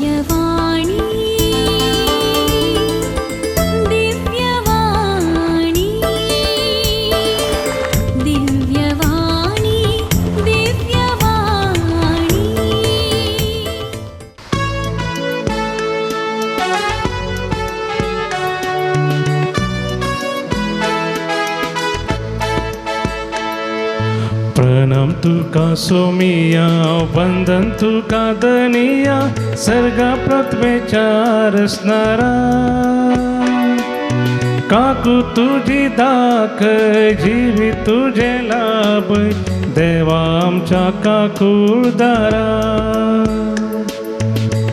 दिव्यवाणी दिव्यवाणी दिव्यवाणी दिव्यवाणी। प्रणाम तुका सोमिया, वंदन तुका धनिया, सर्गा पृथ्वेच्या रसणारा। काकू तुझी दाख, जीवी तुझे लाभ, देवा आमच्या काकूळदारा।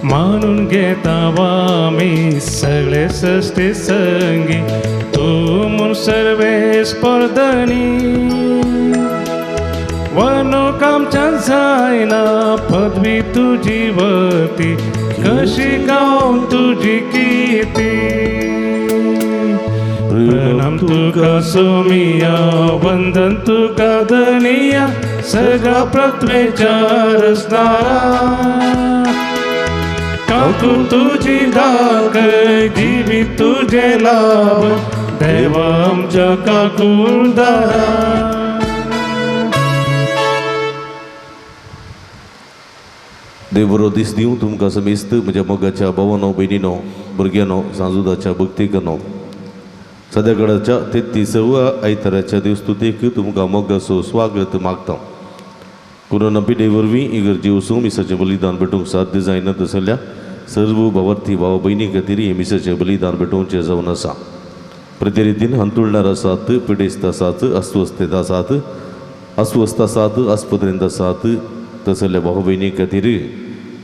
मानून घेता आमी सगळे सृश्टी संगी, तूं म्हूण सर्वेस परधनी। वनूक आमच्यान जायना पदवी तुजी वती, कशी गावन तुजी किती। प्रणाम तुका सोमिया, वंदन तुका धनिया, सगळा पृथ्वेच्या रसणारा। काकू तुझी दाख, जीवी तुझे लाभ, देवा आमच्या काकूळदारा। देव बरो दीस दिवं तुमकां समेस्त म्हज्या मोगाच्या भावानो, भयणीनो, भुरग्यांनो, सांजुदाच्या भक्तिकानो। सद्याकडाच्या 33व्या आयताराच्या देवस्तुतीक तुमकां मोगाचो स्वागत मागता। कोरोना पिडे वरवीं इगर्जे वचून मिसाचें बलिदान भेटोवंक साध्य जायना तसल्या सर्व भावार्थी भाव भयणी खातीर हें मिसाचें बलिदान भेटोवचें जावन आसा। प्रति रितीन हांतुळणार आसात, पिडेस्त आसात, अस्वस्थेत आसात, अस्वस्थ आसात, आस्पत्रेंत आसात तसल्या भाव भयणी खातीर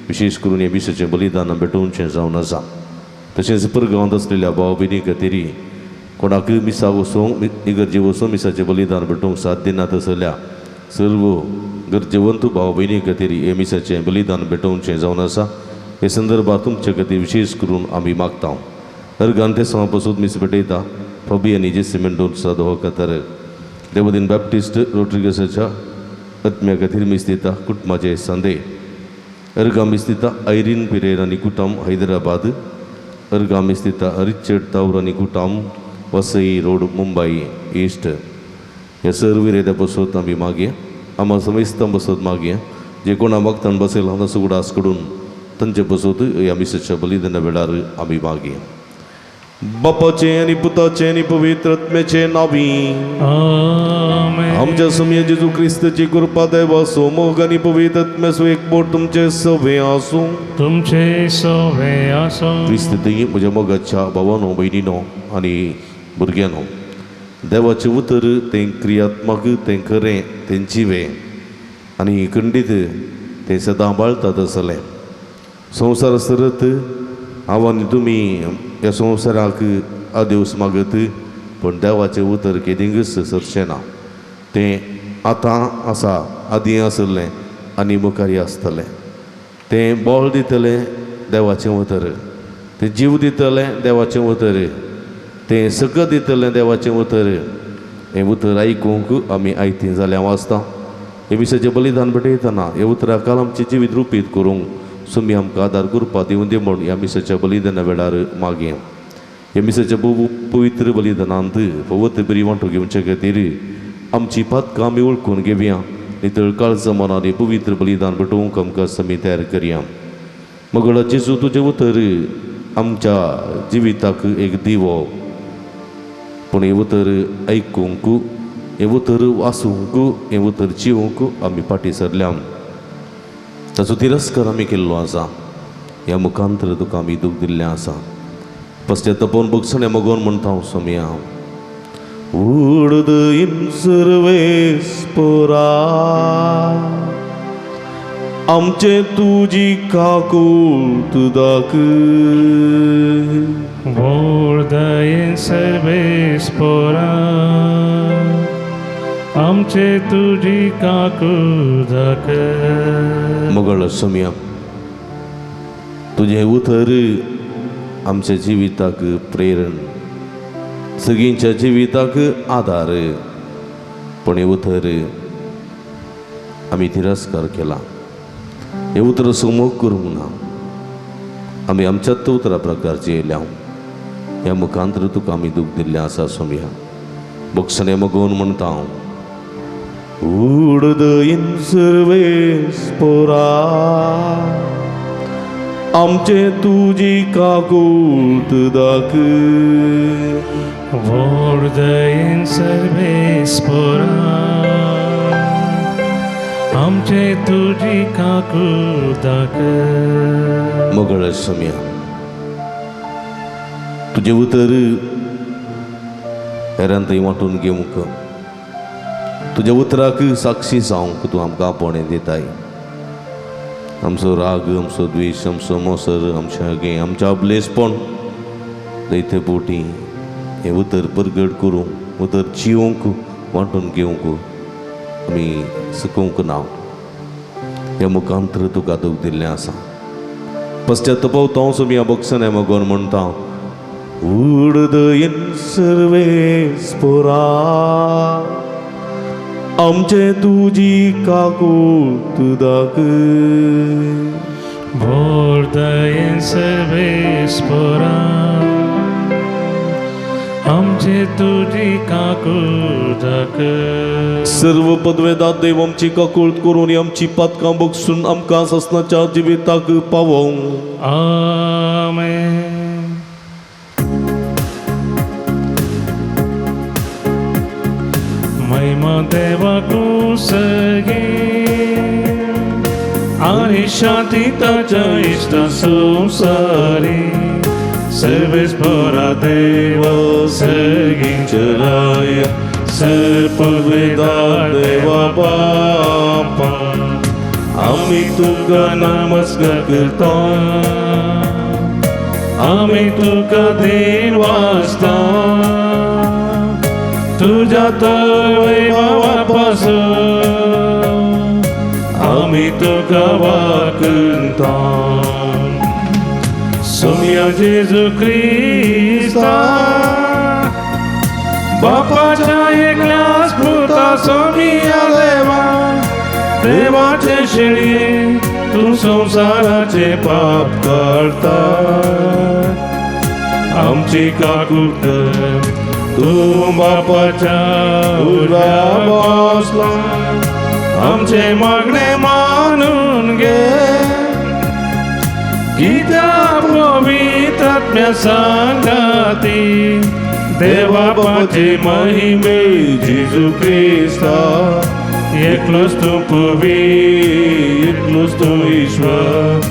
विशेष करून हें मिसाचें बलिदान भेटोवचें जावन आसा। तशेंच परगांवांत आसलेल्या भाव भयणी खातीर कोणाकय मिसाक वचूंक, इगर्जे वचून मिसाचें बलिदान भेटोवंक साध्य ना तसल्या सर्व गरजेवंत भाव भयणी खातीर हें मिसाचें बलिदान भेटोवचें जावन आसा। हे संदर्भात तुमचे खातीर विशेष करून आमी मागता। अर्गान ते समा पसून मीस भेटयता फबी आनी जेसी मेंडोन्सा दोहो कतर देवदीन बॅप्टिस्ट रोड्रिगसाच्या आत्म्या खातीर मीस दिता कुटुंबाचे संदे। अर्गा मीस दिता आयरीन पिरेर आनी कुटुंब हैदराबाद। अर्गा मीस दिता रिचर्ड तावर आनी कुटुंब वसई रोड मुंबई ईस्ट। ह्या सर्व विरेद्या बसत आमी मागया, आमा समेस्तां बसत मागया, जे कोणा मागतान बसयला तांचो उगडास करून तांचे बसत ह्या मिसाच्या बलिदाना वेळार आमी मागया। बापाचें आनी पुताचें आनी पवित्र आत्म्याचें नांवी आमेन। आमच्या स्वामी जेजू क्रिस्ताची कृपा, देवाचो मोग आनी पवित्र आत्म्याचो एकवट तुमचे सवे आसूं। तुमचे सवे आसूं। क्रिस्त थंय म्हज्या मोगाच्या भावानो, भयणीनो आनी भुरग्यांनो, देवाचें उतर तें क्रियात्मक, तें खरें, तें जिवें आनी खंडीत तें सदां बाळतात आसलें। संवसार सरत हांव आनी तुमी ह्या संवसाराक आदेवस मागत, पूण देवाचें उतर केदींकच सरचें ना। तें आतां आसा, आदीं आसलें आनी मुखारय आसतलें। तें बळ दितलें देवाचें उतर, तें जीव दितलें देवाचें उतर, तें सगळें दितलें देवाचें उतर। हें उतर आयकूंक आमी आयतीं जाल्यार वाचता। हें मिसाचें बलिदान भेटयतना हें उतराक आमचें जिवीत रुपीत करूंक सुमी आमकां आदार करपा दिवं दी म्हूण ह्या मिसाच्या बलिदाना वेळार मागया। ह्या मिसाच्या पवित्र बलिदानांत पवित्र बरी वांटो घेवचे खातीर आमची पातकां आमी वळखून घेवया, नितळ काळजा मनान पवित्र बलिदान भेटोवंक आमकां समी तयार करया। मगळा जेजू, तुजें उतर आमच्या जिविताक एक दिवो, पूण हें उतर आयकूंक, हें उतर वाचूंक, हें उतर जिवूंक आमी फाटीं सरल्या, ताचो तिरस्कार आमी केल्लो आसा। ह्या मुखांतर तुका आमी दूख दिल्लें आसा। पश्चातापान भोगसणें मगोन म्हणटा हांव सोमया, उडद इन सर्वेस्पोरा आमचे तुजी काकूट दाख। वोर्दयेन सर्वेस्पोरा आमचे तुजी काकूट दाख। मोगळ सोमया, तुजें उतर आमच्या जिविताक प्रेरण, सगळींच्या जिविताक आदार, पूण हें उतर आमी तिरस्कार केला, हें उतर समोग करूंक ना। आमी आमच्या उतरा प्रकारची येयल्या. ह्या मुखांतर तुका आमी दूख दिल्लें आसा सोमया. बक्षणे मगोवन म्हणटा हांव, उडदयीन सर्वेस पोरा आमचे तुजी काकूत दाख. व्हड दयेन सर्वेस पोरा आमचे तुजी काकूत दाख. मोगळ सोमया, तुजें उतर हेरान थंय वांटून घेवंक, तुज्या उतराक साक्षी जावंक तूं आमकां आपोवणें दिताय. आमचो राग, आमचो द्वेश, आमचो मोसर, आमचें अगें, आमचें अबलेसपण दैते पोटी हें उतर परगट करूंक, उतर जिवंक वांटून घेवंक आमी सुकोवंक ना. ह्या मुखांतर तुका दूख दिल्लें आसा. पश्चात हांव सोमया बक्षणे मगोन म्हणटा, उडदयीन सर्वेस पोरा आमचे तुजी काकूत दाख. व्हड दयेन सर्वेस पोरा आमचे तुजी काकूत दाख. सर्व पदवेदात देव आमची काकूळत करून आमची पातकां बक्षून आमकां ससनाच्या जिविताक पावोवं. आमेन. महिमा देवाकू सगे आनी शांती ताच्या इश्टा संवसारी. सर्वेस पोरा देव सगींचराय सर्पवेदा देवा बापा आमी तुका नमस्कार करता, आमी तुका देन वाचता. तुज्या वैभवा पासून आमी तुका वाकता. सोमया जेजू क्रिस्ता बापाच्या एकल्याच पुता सोमिया देवा, देवाचे शेळये तूं संवसाराचे पाप काडता. आमची काकूत तूं बापाच्या उजव्या बसला, आमचे मागणे मानून घे. कित्याक पवित्र आत्म्या सांगाती देवा बापाचे महिमे जेजू क्रिस्ता, एकलोच तूं पवित्र, एकलोच तूं ईश्वर,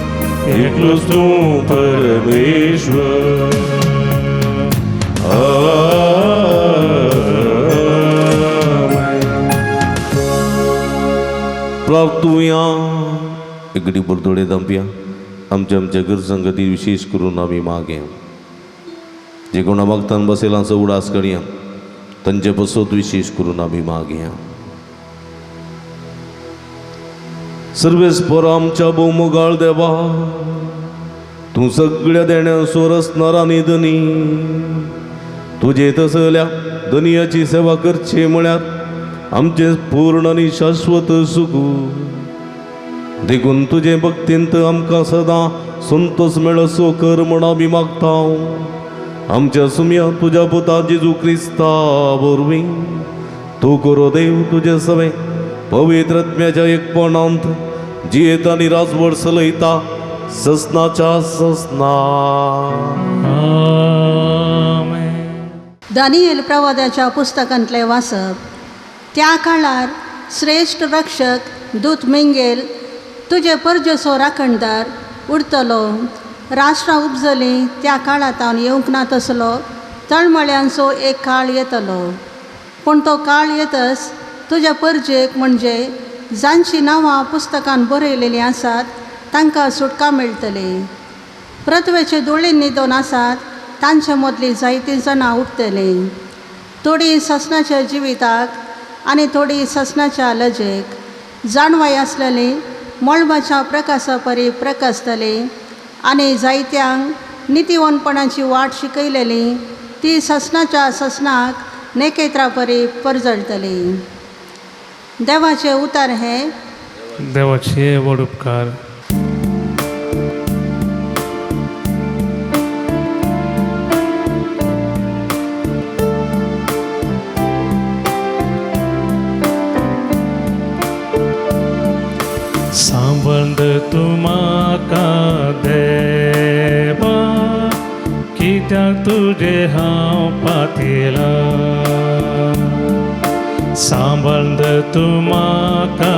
एकलोच तूं परमेश्वर. आमेन. प्रार्थुया. एगडी बरदोडे दामपिया आमच्या आमच्या गरजां विशेष करून आमी मागे जे कोणा मागतान बसयलांचो उडास करया तांचे पसत विशेष करून आमी मागया. सर्वेस पोर आमच्या भोवमोगाळ देवा, तूं सगळ्या देण्यांचो रचणार आनी धनी, तुजे तसल्या धनयाची सेवा करची म्हळ्यार आमचें पूर्ण आनी शाश्वत सुख. देखून तुजे भक्तींत आमकां सदां संतोष मेळसो कर म्हण आमी मागता. आमच्या सुमया तुज्या पुता जेजू क्रिस्ता वरवीं तूं करो देव तुजे सवें पवित्र आत्म्याच्या एकपणांत जियेता आनी राजवट चलयता ससनाच्या ससना. आमेन. दानियल प्रवादाच्या पुस्तकांतलें वाचप. त्या काळार श्रेश्ठ रक्षक दूत मिंगेल तुजे परजेचो राखणदार उरतलो. राष्ट्रां उपजलीं त्या काळांत येवंक ना तसलो तळमळ्यांचो एक काळ येतलो. पूण तो काळ येतच तुज्या परजेक म्हणजे जांचीं नांवां पुस्तकान बरयलेलीं आसात तांकां सुटका मेळटली. पृथ्वेचे दोळे न्हिदोन आसात तांचे मदलीं जायतीं जाणां उठतलीं. थोडीं ससनाच्या जिविताक आनी थोडीं ससनाच्या लजेक. जाणवाय आसलेलीं मळबाच्या प्रकाशा परी प्रकाशतलीं आनी जायत्यांक नितीवनपणाची वाट शिकयलेली ती ससनाच्या ससनाक नेकेत्रा परी परजळटली. देवाचें उतर हें. देवाचे व्हड उपकार. सांबाळद तूं म्हाका देवा, कित्याक तुजें हांव पातयेलां। सांबाळद तूं म्हाका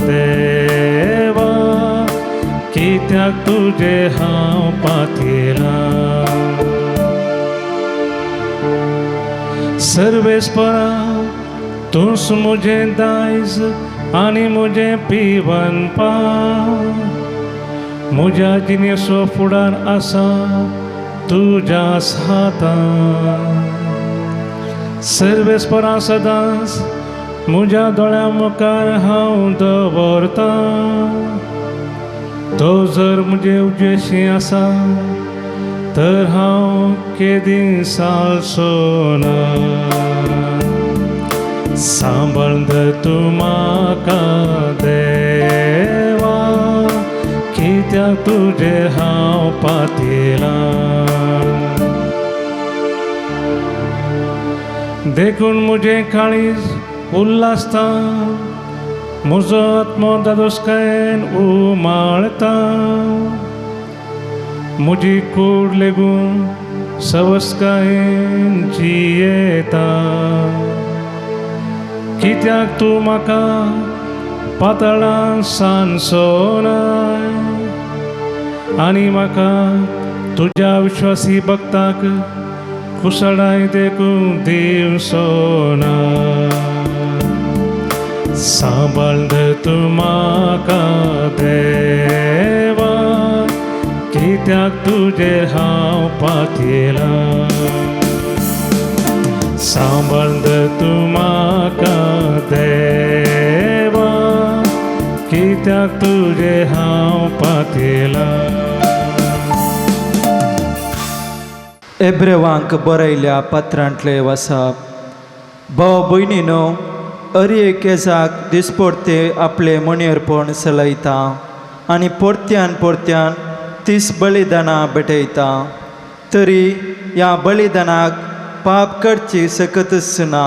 देवा, कित्याक तुजें हांव पातयेलां। सर्वेस्परा तूंच म्हजें दायज आनी म्हजें पिवन पा, म्हज्या जिणेचो फुडार आसा तुज्याच हातान। सर्वेस्परा सदांच म्हज्या दोळ्यां मुखार हांव दवरतां, तो जर म्हजे उजेशी आसा तर हांव केदीं सालचो ना। सांबाळद तूं म्हाका देवा, कित्याक तुजें हांव पातयेलां। देखून म्हजें काळीज उल्हासता, म्हजो आत्मो धादोसकायेन उमाळता, म्हजी कूड लेगून सवसकायेन जियेता। कित्याक तूं म्हाका पातळान सांजचो ना आनी म्हाका तुज्या विश्वासी भक्ताक कुशळाय देखून दिवचो ना। सांबाळद तूं म्हाका देवा, कित्याक तुजें हांव पातयेलां। सांबाळद तूं म्हाका देवा, कित्याक तुजें हांव पातयेलां। एब्रेवांक बरयल्या पत्रांतले वसाप। भाव भयणीनो, अरी एकेजाक दिसपडते आपले मणयरपण चलयता आनी परत्यान परत्यान तीस बलिदानां भेटयता, तरी ह्या बलिदानाक पाप करची सकतच ना।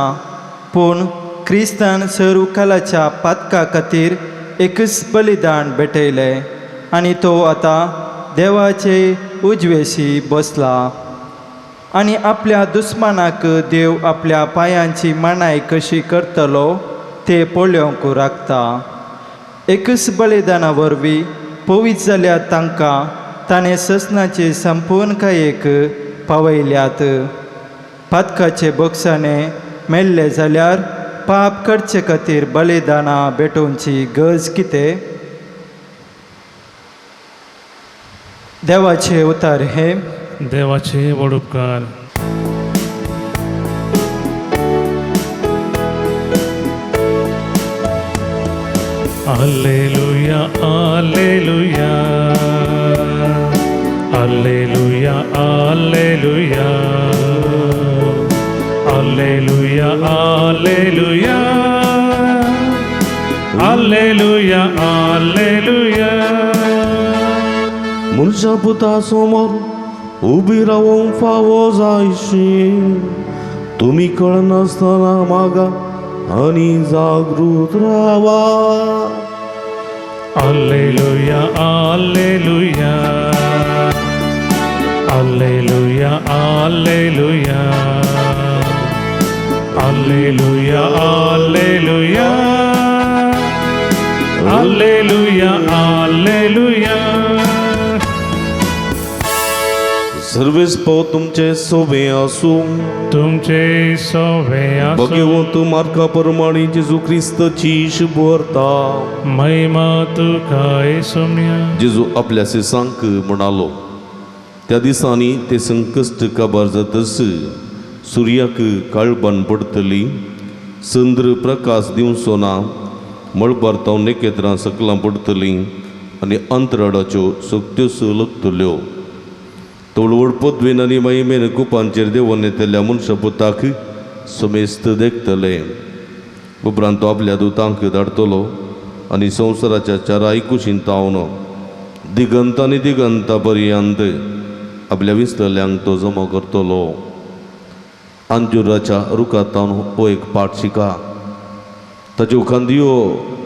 पूण क्रिस्तान सर्व कालाच्या पातका खातीर एकच बलिदान भेटयलें आनी तो आतां देवाचे उजवेशी बसला आनी आपल्या दुस्मानाक देव आपल्या पांयांची मानाय कशी करतलो ते पळोवंक राखता। एकच बलिदाना वरवीं पवित्र जाल्यार तांकां ताणें ससनाचे संपूर्णकायेक पावयल्यात। पातकाचे बोक्साणे मेल्ले जाल्यार पाप करचे खातीर बलिदानां भेटोवची गरज कितें? देवाचे उतार हे देवाचे व्हड उपकार। Alleluia, alleluia, alleluia, alleluia, alleluia, alleluia, alleluia, alleluia. मनशा पुता समोर उबी रावंक फावो जायशी, तुमी कळनासतना मागा आनी जागृत रावा। Alleluia, alleluia, alleluia, alleluia, alleluia, alleluia, alleluia, alleluia. Sarves पाव तुमचे सोबे आसूं, तुमचे सोबे आसूं। भगवंत मार्का प्रमाणे जेजू क्रिस्ताची शुभवार्ता। महिमा तुका येसुम्या। जेजू आपल्या शिसांक म्हणालो, त्या दिसांनी ते संकश्ट काबार जातच सुर्याक काळबान पडटली, चंद्र प्रकाश दिवचो ना, मळबार तावन नखेत्रां सकलां पडटलीं आनी अंतराळाच्यो सक्त्योच लकतल्यो। तोळवड पदवेन आनी महिमेन कुपांचेर देवून येतल्या मनशापुताक समेस्त देखतले। उपरांत तो आपल्या दुतांक धाडटलो आनी संवसाराच्या चाराय कुशीन तावन दिगंत आनी दिगंता पर्यंत आपल्या विसरल्यांक तो जमो करतलो। अंजुराच्या रुखांत तावन हो एक पाठ शिका, ताच्यो खांदयो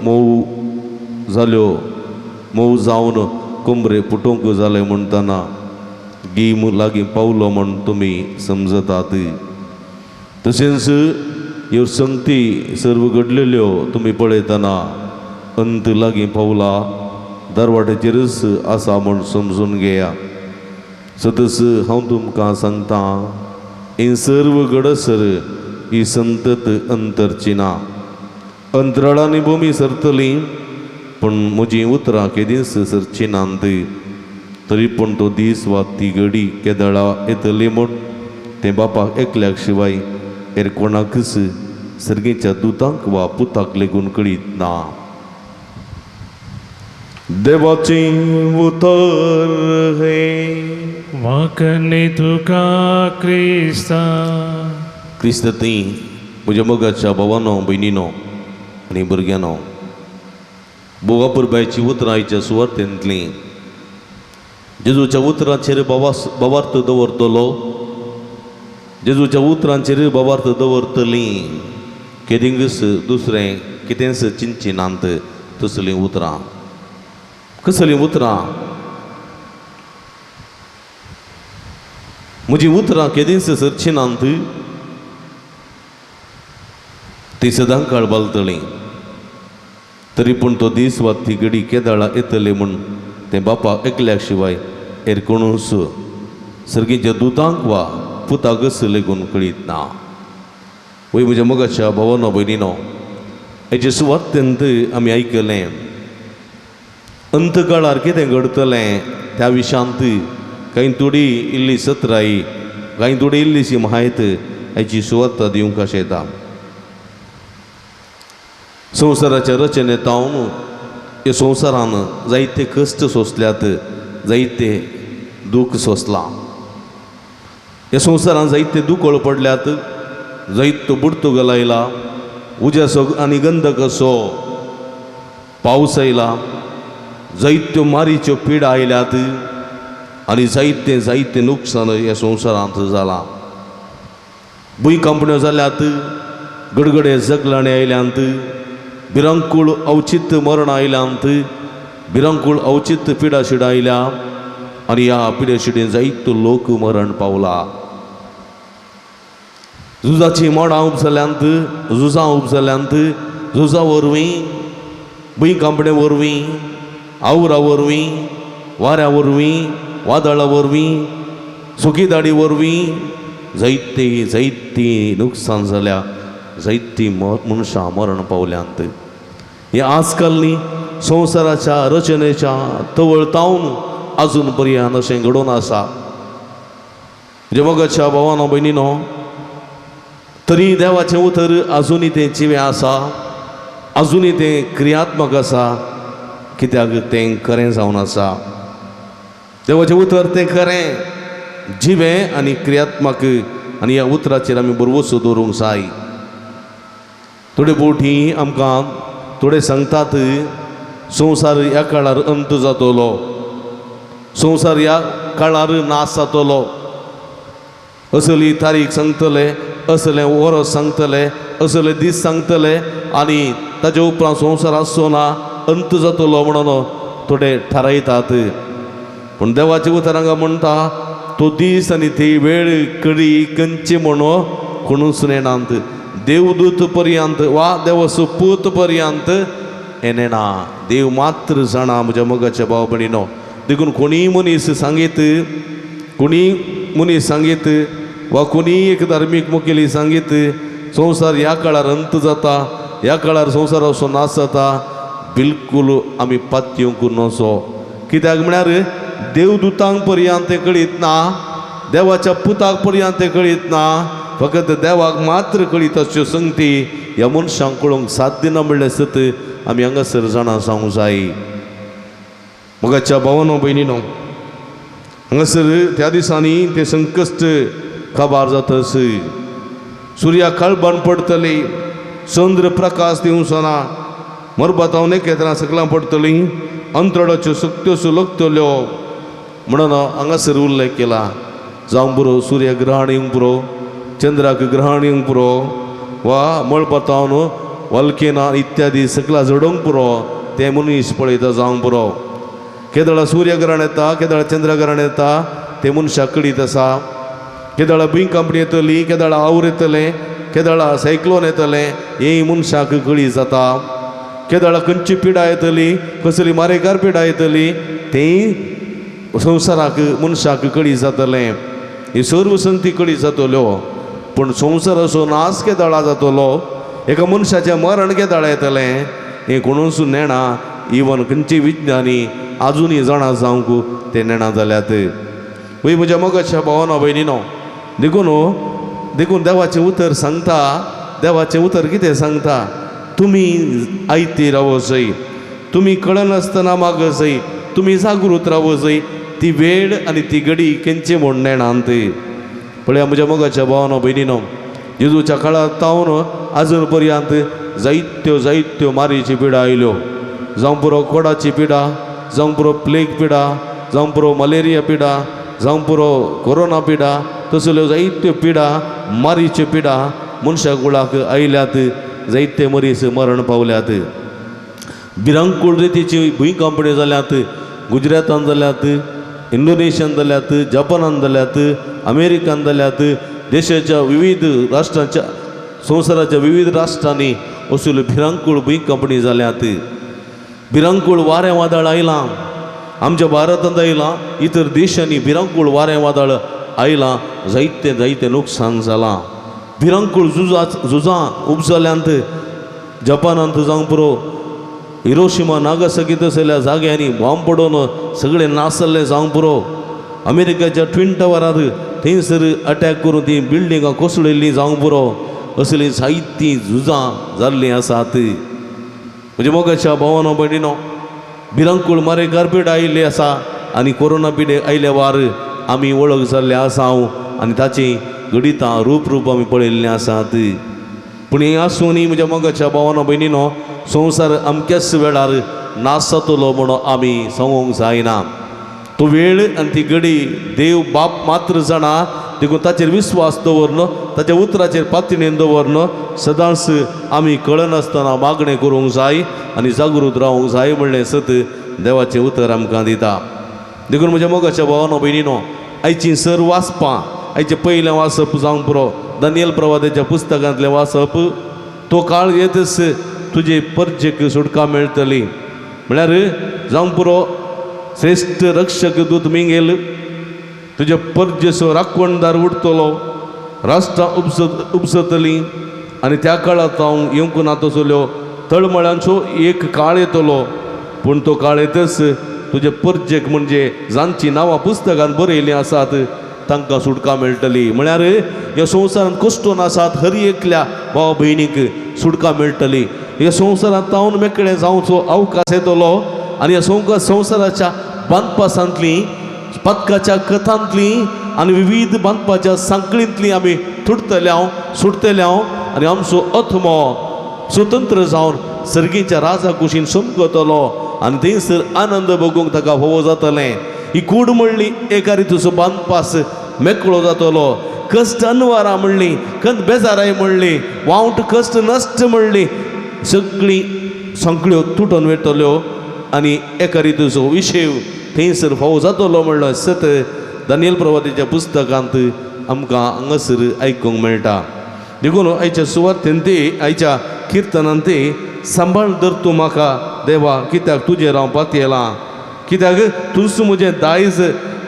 मोव जाल्यो मोव जावन कोंबरे पुटोवंक जालें म्हणटना गीम लागीं पावलो म्हण तुमी समजतात. तशेंच ह्यो संगती सर्व घडलेल्यो तुमी पळयतना अंत लागीं पावला दरवाट्याचेरच आसा म्हूण समजून घेया. सदस हांव तुमकां सांगता हें सर्व घडसर ही संतत अंतरची ना. अंतराळांनी भूमी सरतली पूण म्हजीं उतरां केदींच सरची नात. तरी पूण तो दीस वा ती घडी केदळा येतली म्हूण तें बापाक एकल्याक शिवाय हेर कोणाकच सर्गीच्या दुतांक वा पुताक लेगून कळीत ना. देवाचें उतर हें. वाकने तुका क्रिस्ता. क्रिस्त थंय म्हज्या मोगाच्या भावानो भयणीनो आनी भुरग्यांनो, बोगापुरबायची उतरां आयच्या सुवातेंतलीं जेजूच्या उतरांचेर भावार्थ दवरतलो, जेजूच्या उतरांचेर भावार्थ दवरतलीं केदिंगूच दुसरें कितेंच चिंतची नात. तसलीं उतरां कसलीं उतरां? म्हजीं उतरां केदींच सरची नात, ती सदां काळ बालतलीं. तरी पूण तो दीस वा ती घडी केदाळा येतली म्हूण तें बापा एकल्याक शिवाय हेर कोणूच सर्गीच्या दुतांक वा पुताकच लेगून कळीत ना. वय म्हज्या मोगाच्या भावानो भयणीनो, हेचे सुवातेंत आमी आयकलें अंतकाळार कितें घडतलें त्या विशांत कांय थोडी इल्ली सत्राई, कांय थोडी इल्लीशी म्हायत हाची सुवात दिवंक अशें येता. संवसाराच्या रचनेंत हांव ह्या संवसारान जायते कश्ट सोंसल्यात, जायते दूख सोंसलां. ह्या संवसारान जायते दुकळ पडल्यात, जायतो बुडतुगल आयला, उज्याचो आनी गंधकाचो पावस आयला, जायत्यो मारीच्यो पिडा आयल्यात आनी जायते जायते नुकसान ह्या संवसारांत जालां. भुंयकांपण्यो जाल्यात, गडगडे जगलाणे आयल्यांत, भिरांकूळ अवचित मरण आयल्यांत, भिरांकूळ अवचित पिडाशिडा आयल्या आनी ह्या पिडाशिडेन जायतो लोक मरण पावला. झुजाचीं मोडां उपसल्यांत, झुजां उपसल्यांत, झुजा वरवीं, भुंयकांपणे वरवीं, आवरा वरवीं, वाऱ्या वरवीं, वादळा वरवीं, सुकीदाडी वरवीं जायते जायती नुकसान जाल्या, जायतीं मनशां मरण पावल्यांत. हे आजकाल न्ही संवसाराच्या रचनेच्या तवळतावन अजून पर्यंत अशें घडोवन आसा. म्हज्या मोगाच्या भावानो भयणीनो, तरी देवाचें उतर आजुनूय तें जिवें आसा, आजुनूय तें क्रियात्मक आसा, कित्याक तें खरें जावन आसा. देवाचें उतर तें खरें, जिवें आनी क्रियात्मक, आनी ह्या उतराचेर आमी भरवंसो दवरूंक जाय. थोडे फावटी आमकां थोडे सांगतात संवसार ह्या काळार अंत जातलो, संवसार ह्या काळार नाश जातलो, असली तारीख सांगतले, असलें वरस सांगतले, असले दीस सांगतले आनी ताजे उपरांत संवसार आसचो ना, अंत जातलो म्हणून थोडे थारायतात. पूण देवाचे उतर हांगा म्हणटा तो दीस आनी ती वेळ कडी खंयची म्हणून कोणूच नेणांत, देवदूत पर्यंत वा देवाचो पूत पर्यंत हें नेणा, देव मात्र जाणा. म्हज्या मोगाच्या भाव भयणीनो, देखून कोणीय मनीस सांगीत, कोणीय मनीस सांगीत वा कोणीय एक धार्मीक मुखेली सांगीत संवसार ह्या काळार अंत जाता, ह्या काळार संवसाराचो नाश जाता, बिलकूल आमी पातयेवंक नसो. कित्याक म्हळ्यार देवदूतांक पर्यंत तें कळीत ना, देवाच्या पुताक पर्यंत तें कळीत ना, फकत देवाक मात्र कळीत अश्यो संगती ह्या मनशांक कळोवंक साध्य ना म्हणलें सत आमी हांगासर जाणा जावंक जाय. मोगाच्या भावानो भयणीनो, हांगासर त्या दिसांनी ते संकश्ट काबार जातस, सुर्या काळबान पडटली, चंद्र प्रकाश दिवचो ना, मरबाताव नखेत्रां सकलां पडटलीं, अंतराळाच्यो सक्त्यो सुलगतल्यो म्हणून हांगासर उल्लेख केला. जावं पुरो सूर्य ग्रहण येवंक पुरो, चंद्राक ग्रहण येवंक पुरो, वा मळबातावन वल्केना इत्यादी सकलां झडोवंक पुरो, तें मनीस पळयता जावंक पुरो. केदळा सूर्यग्रहण येता, केदळा चंद्रग्रहण येता ते मनशाक कळीत आसा. केदळा भुंयकांपणी येतली, केदळा our येतलें, केदळा सायक्लोन येतलें हें मनशाक कळी जाता. केदळा खंयची पिडा येतली, कसली मारेकार पिडा येतली तें संवसाराक मनशाक कळी जातलें. ही सर्व संगती कळी जातल्यो. पूण संवसाराचो नाश केदळा जातलो, एका मनशाचें मरण केदळा येतलें हें कोणूच नेणा. इवन खंयची विज्ञानी आजुनूय जाणा जावंक ते नेणा जाल्यात. वय म्हज्या मोगाच्या भावानो भयणीनो, देखून देखून देवाचें उतर सांगता. देवाचें उतर कितें सांगता? तुमी आयती रावो जाय, तुमी कळनासतना माग जाय, तुमी जागृत रावो जाय. ती वेळ आनी ती घडी केंचे म्हूण नेणांत. पळया म्हज्या मोगाच्या भावानो भयणीनो, जेजूच्या काळार तावन आजून पर्यंत जायत्यो जायत्यो मारीची पिडा आयल्यो. जावं पुरो कोडाची पिडा, जावं पुरो प्लेग पिडा, जावं पुरो मलेरिया पिडा, जावं पुरो कोरोना पिडा, तसल्यो जायत्यो पिडा मारीच्यो पिडा मनशा कुळाक आयल्यात. जायते मरीस मरण पावल्यात. भिरांकूळ रितीची भुंयकांपणी जाल्यात. गुजरातान जाल्यात, इंडोनेशियान जाल्यात, जपानान जाल्यात, अमेरिकान जाल्यात. देशाच्या विविध राष्ट्रांच्या संवसाराच्या विविध राष्ट्रांनी असल्यो भिरांकूळ भुंयकांपणी जाल्यात. भिरांकूळ वारें वादळ आयलां, आमच्या भारतांत आयलां, इतर देशांनी भिरांकूळ वारें वादळ आयलां. जायते जायते नुकसान जालां. भिरांकूळ झुजां उपजल्यांत. जपानांत जावंक पुरो, हिरोशिमा नागासाकी तसल्या जाग्यांनी बॉम्ब पडोवन सगळें नासल्लें जावंक पुरो. अमेरिकेच्या ट्विन टावरार थंयसर अटॅक करून ती बिल्डिंगां कोसळिल्लीं जावंक पुरो. असलीं जायतीं झुजां जाल्लीं आसात. म्हज्या मोगाच्या भावानो भयणीनो, भिरांकूळ मारेकार पिडा आयिल्ली आसा आनी कोरोना पिडे आयल्या वार आमी वळख जाल्ले आसा आनी ताचीं घडितां रूप रूप आमी पळयल्लीं आसात. पूण हें आसूनय म्हज्या मोगाच्या भावानो भयणीनो, संवसार अमक्याच वेळार नाश जातलो म्हणून आमी सांगूंक जायना. तो वेळ आनी ती घडी देव बाप मात्र जाणा. देखून ताचेर विस्वास दवरन, ताच्या उतराचेर पातणेन दवरन सदांच आमी कळनासतना मागणें करूंक जाय आनी जागृत रावूंक जाय म्हणलें सत देवाचें उतर आमकां दिता. देखून म्हज्या मोगाच्या भावानो भयणीनो, आयचीं सर वाचपां, आयचें पयलें वाचप जावंक पुरो दानियल प्रवादाच्या पुस्तकांतलें वाचप. तो काळ येतच तुजे परजेक सुटका मेळटली. म्हळ्यार जावंक पुरो श्रेश्ठ रक्षक दूत मिंगेल, तुजे परजेचो राखणदार उठतलो, राष्ट्रां उपसतलीं आनी त्या काळांत हांव येवंक ना तसल्यो तळमळ्यांचो एक काळ येतलो. पूण तो काळ येतच तुजे परजेक म्हणजे जांचीं नांवां पुस्तकान बरयल्लीं आसात तांकां सुटका मेळटली. म्हळ्यार ह्या संवसारांत कश्टून आसात हर एकल्या भाव भयणीक सुटका मेळटली. ह्या संवसारांत तावन मेकळें जावचो अवकाश येतलो आनी ह्या संवसाराच्या बांदपासांतलीं, पदकाच्या कथांतलीं आनी विविध बांदपाच्या सांकळींतलीं आमी तुटतले हांव, सुटतले हांव आनी आमचो आत्मो स्वतंत्र जावन सर्गीच्या राजा कुशीन समकतलो आनी थंयसर आनंद भोगूंक ताका फावो जातलें. ही कूड म्हणली एका रितीचो बांदपास मेकळो जातलो. कश्ट अनवारां म्हणली, कंद बेजाराय म्हणली, वावट कश्ट नश्ट म्हणली, सगळीं सांकळ्यो तुटोन वयतल्यो आनी एका रितीचो विशेव थंयसर फावो जातलो म्हणलो सत दानियल प्रवातीच्या पुस्तकांत आमकां हांगासर आयकूंक मेळटा. देखून आयच्या सुवातेन ती आयच्या किर्तनान ती सांबाळ धर तूं म्हाका देवा, कित्याक तुजेर हांव पातयेलां. कित्याक तुंच म्हजें दायज,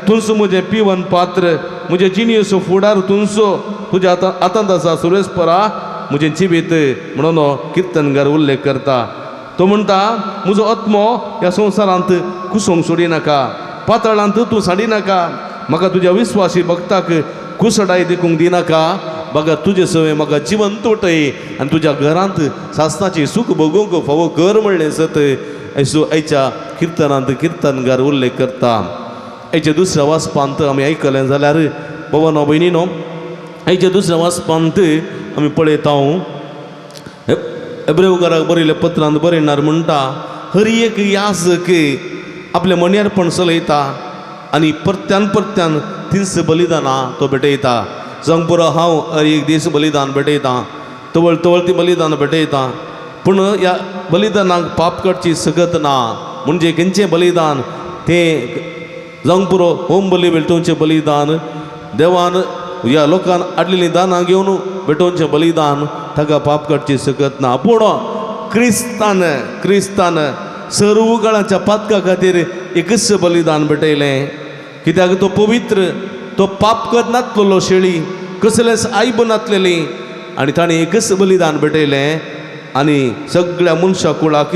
तुंच म्हजें पिवन पात्र, म्हजें जिणेचो फुडार तुंचो, तुज्या आतां आतांत आसा सुरेशपरा म्हजें जिवीत म्हणून किर्तनकार उल्लेख करता. तो म्हणटा म्हजो आत्मो ह्या संवसारांत कुसोवंक सोडिनाका, पातळांत तूं साडिनाका, म्हाका तुज्या विस्वासी भक्ताक कुसडाय देखूंक दिनाका. बघा तुजे सवय म्हाका जिवंत उठय आनी तुज्या घरांत सासणाची सूख भोगूंक फावो कर म्हणलें सत ऐसो आयच्या किर्तनांत किर्तनकार उल्लेख करता. आयच्या दुसऱ्या वाचपांत आमी आयकलें जाल्यार भोवनो भयणीनो, आयच्या दुसऱ्या वाचपांत आमी पळयता एब्रेवकाराक बरयल्ल्या पत्रांत बरयणार म्हणटा हर एक याजक आपलें मण्यारपण चलयता आनी परत्यान परत्यान तिनस बलिदानां तो भेटयता. जावंक पुरो हांव हर एक दीस बलिदान भेटयता, तवळ तवळ ती बलिदान भेटयता. पूण ह्या बलिदानाक पाप काडची सगत ना. म्हणजे खंयचें बलिदान तें जावंक पुरो. होम बली भेटोवचें बलिदान देवान ह्या लोकान हाडलेलीं दानां घेवन भेटोवचें बलिदान ताका पाप काडची शकत ना. पूण क्रिस्तान क्रिस्तान सर्व काळाच्या पातका खातीर एकच बलिदान भेटयलें. कित्याक तो पवित्र, तो पाप कर नातलेलो शेळी, कसलेंच आयब नातलेली, आनी ताणें एकच बलिदान भेटयलें आनी सगळ्या मनशा कुळाक,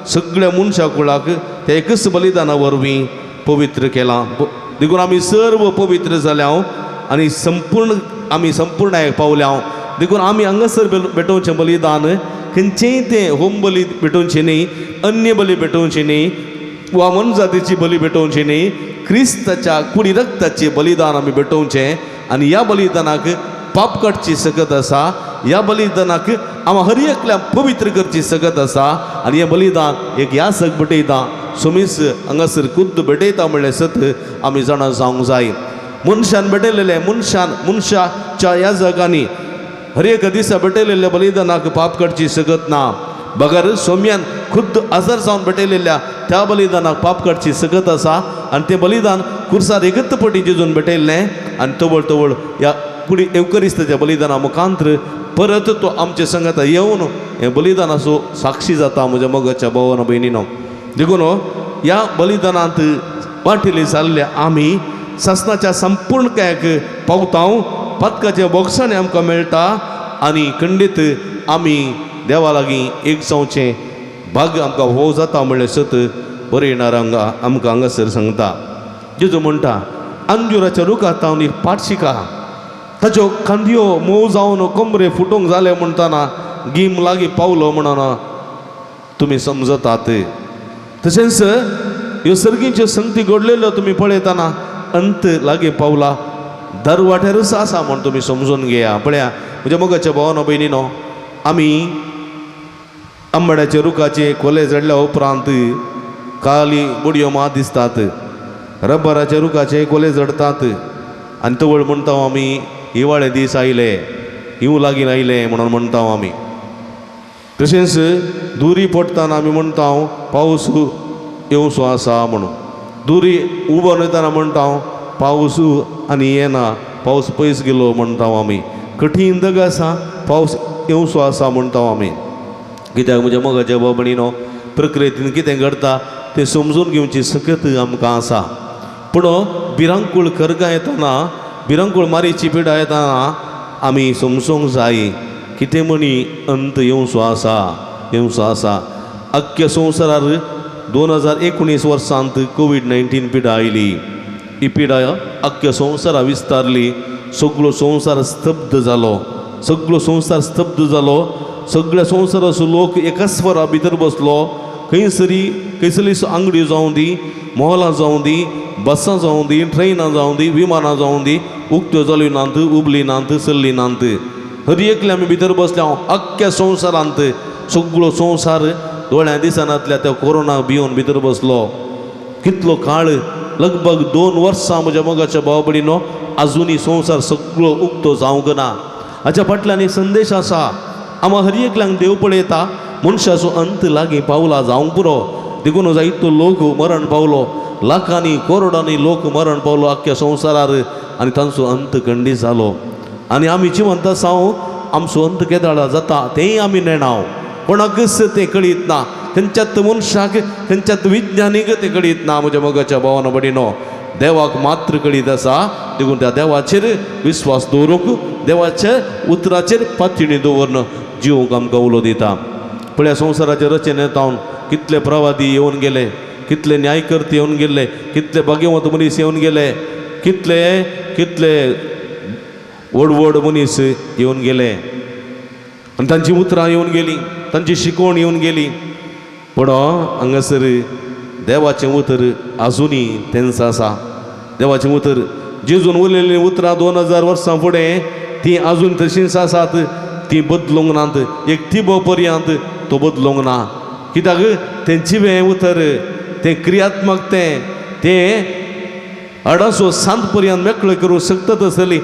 सगळ्या मनशा कुळाक ते एकच बलिदाना वरवीं पवित्र केलां. देखून आमी सर्व पवित्र जाल्या आनी संपूर्ण आमी संपूर्णायेक पावल्या. देखून आमी हांगासर भेटोवचें बलिदान खंयचेंय तें होम बली भेटोवचें न्ही, अन्य बली भेटोवची न्ही वा मनजातीची बली भेटोवची न्ही. क्रिस्ताच्या कुडी रक्ताचें बलिदान आमी भेटोवचें आनी ह्या बलिदानाक पाप काडची सकत आसा. ह्या बलिदानाक आमी हर एकल्या पवित्र करची सकत आसा. आनी हें बलिदान एक ह्या सग भेटयता, सोमीस हांगासर खुद्द भेटयता म्हणलें सत आमी जाणा जावंक जाय. मनशान भेटयलेलें, मनशान मनशाच्या ह्या जगांनी हर एका दिसा भेटयलेल्या बलिदानाक पाप काडची सकत ना. बगर सोम्यान खुद्द आजार जावन भेटयलेल्या त्या बलिदानाक पाप काडची सकत आसा. आनी तें बलिदान कुर्सार एकच पटी जेजून भेटयल्लें आनी तवळ तवळ ह्या कुडी एवकरिस्ताच्या बलिदाना मुखांतर परत तो आमचे संगता येवन हें बलिदानाचो साक्षी जाता म्हज्या मोगाच्या भावान भयणीनो. देखून ह्या बलिदानांत वांटेली जाल्ल्या आमी सासणाच्या संपूर्ण कायक पावता. पातकाच्या बोगसाणे आमकां मेळटा आनी खंडीत आमी देवा लागीं एक जावचें भाग आमकां हो जाता म्हणलें सत बरयणार हांगा आमकां हांगासर सांगता. जेजू म्हणटा अंजुराच्या रुखात तावन एक पाठ शिका, ताच्यो खांदयो मोव जावन कमरे फुटूंक जाले म्हणटना गीम लागीं पावलो म्हणून तुमी समजतात. तशेंच ह्यो सर्गींच्यो संगती घडलेल्यो तुमी पळयतना अंत लागीं पावला, दरवाट्यारच आसा म्हूण तुमी समजून घेया. पळया म्हज्या मोगाच्या भावानो भयणीनो, आमी आंबाड्याच्या रुखाचे कोले चडल्या उपरांत काली बुडयो मात दिसतात, रब्बराच्या रुखाचे कोले चडतात आनी तवळ म्हणटा आमी हिवाळे दीस आयले, हिंव लागीं आयले म्हणून म्हणटा आमी. तशेंच दुरी पडटना आमी म्हणटा पावस येवचो आसा म्हणून, दुरी उबो वयतना म्हणटा पावस आनी येना, पावस पयस गेलो म्हणटा आमी. कठीण दग आसा, पावस येवचो आसा म्हणटा आमी. कित्याक म्हज्या मोगाच्या भाव भयणीनो, प्रक्रियेंत कितें घडटा तें समजून घेवची सकत आमकां आसा. पूण भिरांकूळ खरगां येतना, भिरांकूळ मारीची पिडा येतना आमी समजूंक जाय कितें म्हणी अंत येवचो आसा, येवचो आसा. अख्ख्या संवसारार 2019 वर्सांत कोवीड-19 पिडा आयली. ही पिडा अख्ख्या संवसारा विस्तारली. सगळो संवसार स्तब्ध जालो, सगळो संवसार स्तब्ध जालो. सगळ्या संवसाराचो लोक एकाच वरा भितर बसलो. खंयसरी खंयसरली आंगडी जावं दी, मॉलां जावं दी, बसां जावं दी, ट्रेनां जावं दी, विमानां जावं दी, उक्त्यो जाल्यो नात, उबली नात, चल्ली नात. हर एकले आमी भितर बसल्या. अख्ख्या संवसारांत सगळो संवसार दोळ्यां दिसनातल्या त्या कोरोना भिवन भितर बसलो. कितलो काळ, लगभग 2 वर्सां म्हज्या मोगाच्या भाव भयणीनो, आजुनूय संवसार सगळो उक्तो जावंक ना. हाच्या फाटल्यान एक संदेश आसा. आमा हर एकल्यांक देव पळयता, मनशाचो अंत लागीं पावला जावंक पुरो. देखून जायतो लोक मरण पावलो, लाखांनी करोडांनी लोक मरण पावलो अख्ख्या संवसारार आनी तांचो अंत खंडीत जालो. आनी आमी जिवंत आसा, आमचो अंत केदाळा जाता तेंय आमी नेणाव. कोणाकच तें कळीत ना, खंयच्याच मनशाक, खंयच्याच विज्ञानीक तें कळीत ना म्हज्या मोगाच्या भावान भयणीनो. देवाक मात्र कळीत आसा. देखून त्या देवाचेर विस्वास दवरूंक, देवाच्या उतराचेर पातयणी दवरून जिवंक आमकां उलो दिता. पळया संवसाराचे रचने जावन कितले प्रवादी येवन गेले, कितले न्यायकर्ते येवन गेले, कितले भाग्यवंत मनीस येवन गेले, कितले कितले व्हड व्हड मनीस येवन गेले आनी तांची उतरां येवन गेलीं, तांची शिकवण येवन गेली. पूण हांगासर देवाचें उतर आजुनूय तेंच आसा. देवाचें उतर जेजून उलयल्लीं उतरां 2000 वर्सां फुडें तीं आजून तशींच आसात, तीं बदलूंक नात. एक तिबो पर्यंत तो बदलूंक ना. कित्याक तें जिवें उतर, तें क्रियात्मक, तें तें अडासो सांत पर्यंत मेकळें करूंक शकता तसली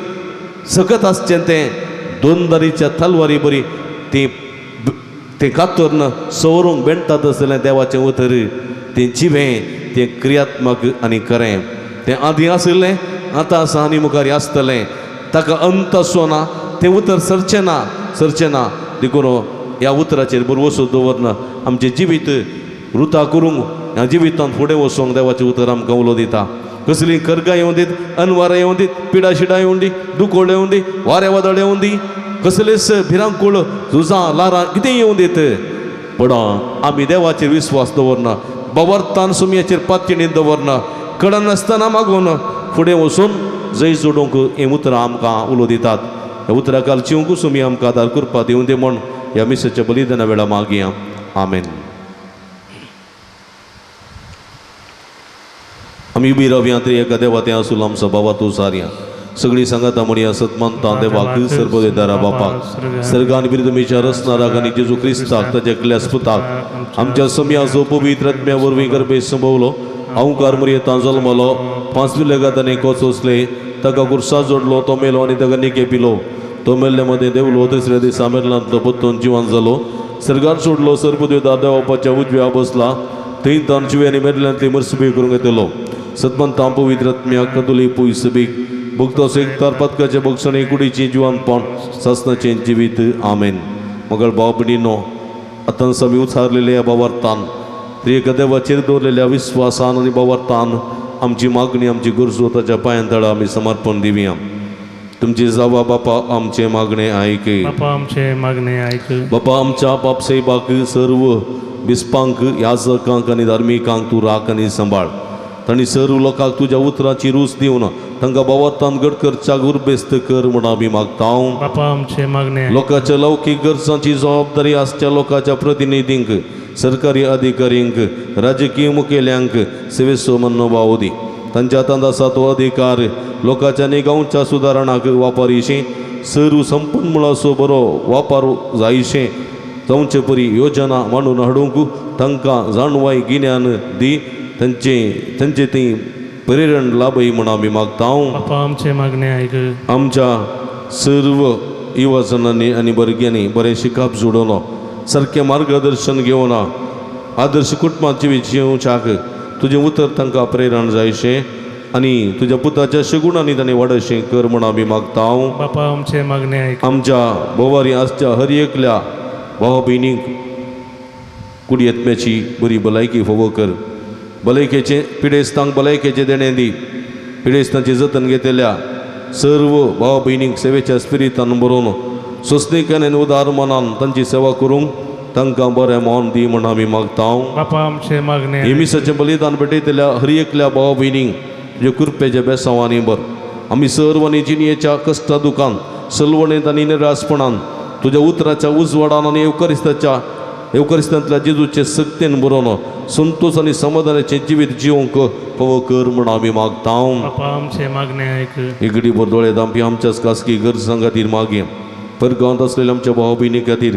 सकत आसचें तें दोन दारीच्या तलवारी बरी ती तें कातोरन सवरूंक बेणटा तसलें देवाचें उतर, तें जिवें, तें क्रियात्मक आनी खरें. तें आदीं आशिल्लें, आतां आसा आनी मुखार आसतलें. ताका अंत आसचो ना, तें उतर सरचें ना, सरचें ना. देखून ह्या उतराचेर भरवंसो दवरना आमचें जिवीत रुता करूंक, ह्या जिवितांत फुडें वचोंक देवाचें उतर आमकां उलो दिता. कसलीं करगां येवं दीत, अनवारां येवं दीत, पिडा शिडां येवं दी, दुकोळ येवं दी, वारें वादळ येवं दी, कसलेच भिरांकूळ झुजां लारां कितें येवं दीत, पूण आमी देवाचेर विस्वास दवरना, बवर्तान सुमयाचेर पातयेणी दवरना, कळनासतना मागून फुडें वचून जय जोडूंक हीं उतरां आमकां उलो दितात. ह्या उतरां काल चिवंक सुमी आमकां आदार करपा दिवं दी म्हूण ह्या मिसाच्या बलिदाना वेळार मागया. आमेन. आमी उबी रावया तरी एका देवा तें आसूं आमचो बाबा तूं सारया सगळीं सांगाता म्हणया सतमानता देवाक सर्वदेदारा बापाक सर्गान बिरदमीच्या रचणाराक आनी जेजू क्रिस्ताक ताच्या एकल्याच पुताक आमच्या समयाचो पवित्र आत्म्या वरवीं गर्भे संभवलो, अहंकार मुरयेतां जल्मलो, पांचवी ताणें कोसोसले, ताका कुर्सा जोडलो, तो मेलो आनी ताका निके पिलो. तो मेल्ले मदें देवलो, तिसऱ्या दिसा मेल्लांतलो परतून जिवन जालो, सर्गार सोडलो, सर्वदेवदार देवापाच्या उजव्या बसला, थंय तान जिवे आनी मेल्ल्यांतली मरसुबी करूंक येतलो. सतमंता पवित्र आत्म्या कदुली पयसबीक भक्तो एकतार पदकाचे बक्षणे कुडीची जिवनपण सासनाचें जिवीत. आमेन. मगळ भाव भयणीनो, आतां आमी उचारलेल्या ह्या भावार्थान त्रिएक देवाचेर दवरलेल्या विस्वासान आनी भावार्थान आमची मागणी आमची गरजो ताच्या पांयां तळा आमी समर्पण दिवया. तुमची जावा बापा आमचें मागणें आयक. बापा आमचें मागणें आयक. बापा आमच्या बापसाहेबाक सर्व बिस्पांक याजकांक आनी धार्मिकांक तूं राख आनी सांबाळ. तांणी सर्व लोकांक तुज्या उतराची रूच दिवन तांकां भावार्थान घट करच्याक उर्बेस्त कर म्हूण आमी मागता. बापा आमचें मागणें. लोकांच्या लौकीक गरजांची जबाबदारी आसच्या लोकांच्या प्रतिनिधींक, सरकारी अधिकाऱ्यांक, राजकीय मुखेल्यांक सेवेचो मनोभाव दी. तांच्या हातांत आसा तो अधिकार लोकांच्या आनी गांवच्या सुदारणाक वापरिशी सर्व संपन्न मुळाचो बरो वापर जायशें जावचे परी योजना मांडून हाडूंक तांकां जाणवाय गिन्यान दी. तांचे तांचे ती प्रेरण लाभय म्हूण आमी मागता. बापा आमचें मागणें आयक. आमच्या सर्व युवजनांनी आनी भुरग्यांनी बरें शिकप जोडोवन सारकें मार्गदर्शन घेवन आदर्श कुटुंबात जिवीत जिवच्याक तुजें उतर तांकां प्रेरण जायशें आनी तुज्या पुताच्या शगुणांनी तांणी वाडशें कर म्हूण आमी मागता. बापा आमचें मागणें आयक. आमच्या भोवारी आसच्या हर एकल्या भाव भयणींक कुडी आत्म्याची बरी भलायकी फावो कर. भलायकेचें पिडेस्तांक भलायकेचें देणें दी. पिडेस्तांचें जतन घेतल्या सर्व भाव भयणींक सेवेच्या स्पिरितान बरोवन सोंसणीकान आनी उदार मनान तांची सेवा करूंक तांकां बरें मन दी म्हूण आमी मागता. बापा आमचें मागणें. हे मिसाचें बलिदान भेटयतल्या हर एकल्या भाव भयणींक तुज्या कृपेच्या बेसांवांनी बर. आमी सर्वांनी जिणयेच्या कश्टा दुकान सलवणेंत आनी निरासपणान तुज्या उतराच्या उजवाडान आनी येवकरिस्ताच्या येवकरिस्तांतल्या जेजूचे सक्तेन बरोवन संतोश आनी समाधानाचें जिवीत जिवंक फावो कर म्हूण आमी मागता. बापा आमचें मागणें आयक. इगडी दोळे दामपी आमच्याच खासगी गरजां खातीर मागया. परगांवांत आसलेल्या आमच्या भाव भयणी खातीर,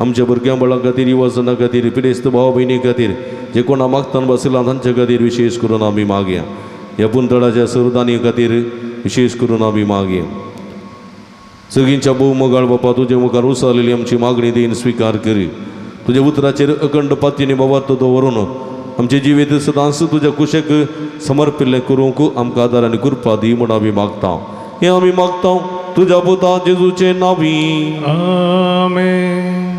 आमच्या भुरग्यां बाळां खातीर, युवजना खातीर, पिडेस्त भाव भयणी खातीर, जे कोणा मागतान बसला तांचे खातीर विशेश करून आमी मागया. ह्या पुंतळाच्या सर्वदानी खातीर विशेश करून आमी मागया. सगळींच्या भोव मोगाळ बापा तुजे मुखार उसारलेली आमची मागणी देईन स्विकार करी. तुज्या उतराचेर अखंड पातयेनी भावार्थ दवरून आमचें जिवीत सदांच तुज्या कुशेक समर्पिल्लें करूंक आमकां आदार आनी कृपा दी म्हूण आमी मागता. हें आमी मागता तुज्या पुता जेजूचे नांवी. आमेन.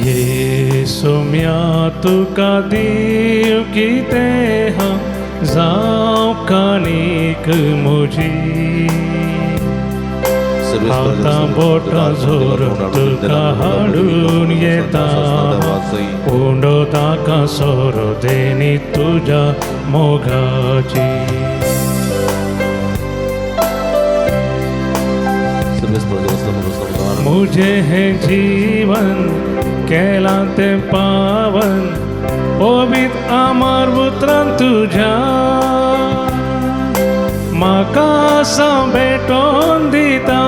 येसुम्या तुका दीव कितें हांव जावं काणीक म्हजी. हातां बोटां जोरून तुका हाडून येता, उंडो ताका सोरो देणी तुज्या मोगाची. मुझे हे जीवन केलां तें पावन, पवित्र अमर उतरान तुज्या म्हाका भेटोवन दिता.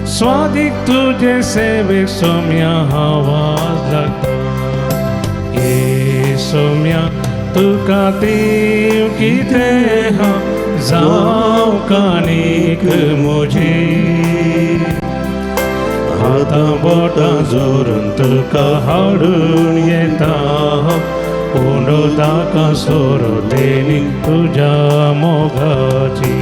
स्वादीक तुजे सेवेक सोम्या आवाज लागता. ये सोम्या तुका दीव कितें हांव जावं कानीक म्हजी हातां बोटां जोरून तुका हाडून येता उंडो ताका सोरो देणी तुज्या मोगाची.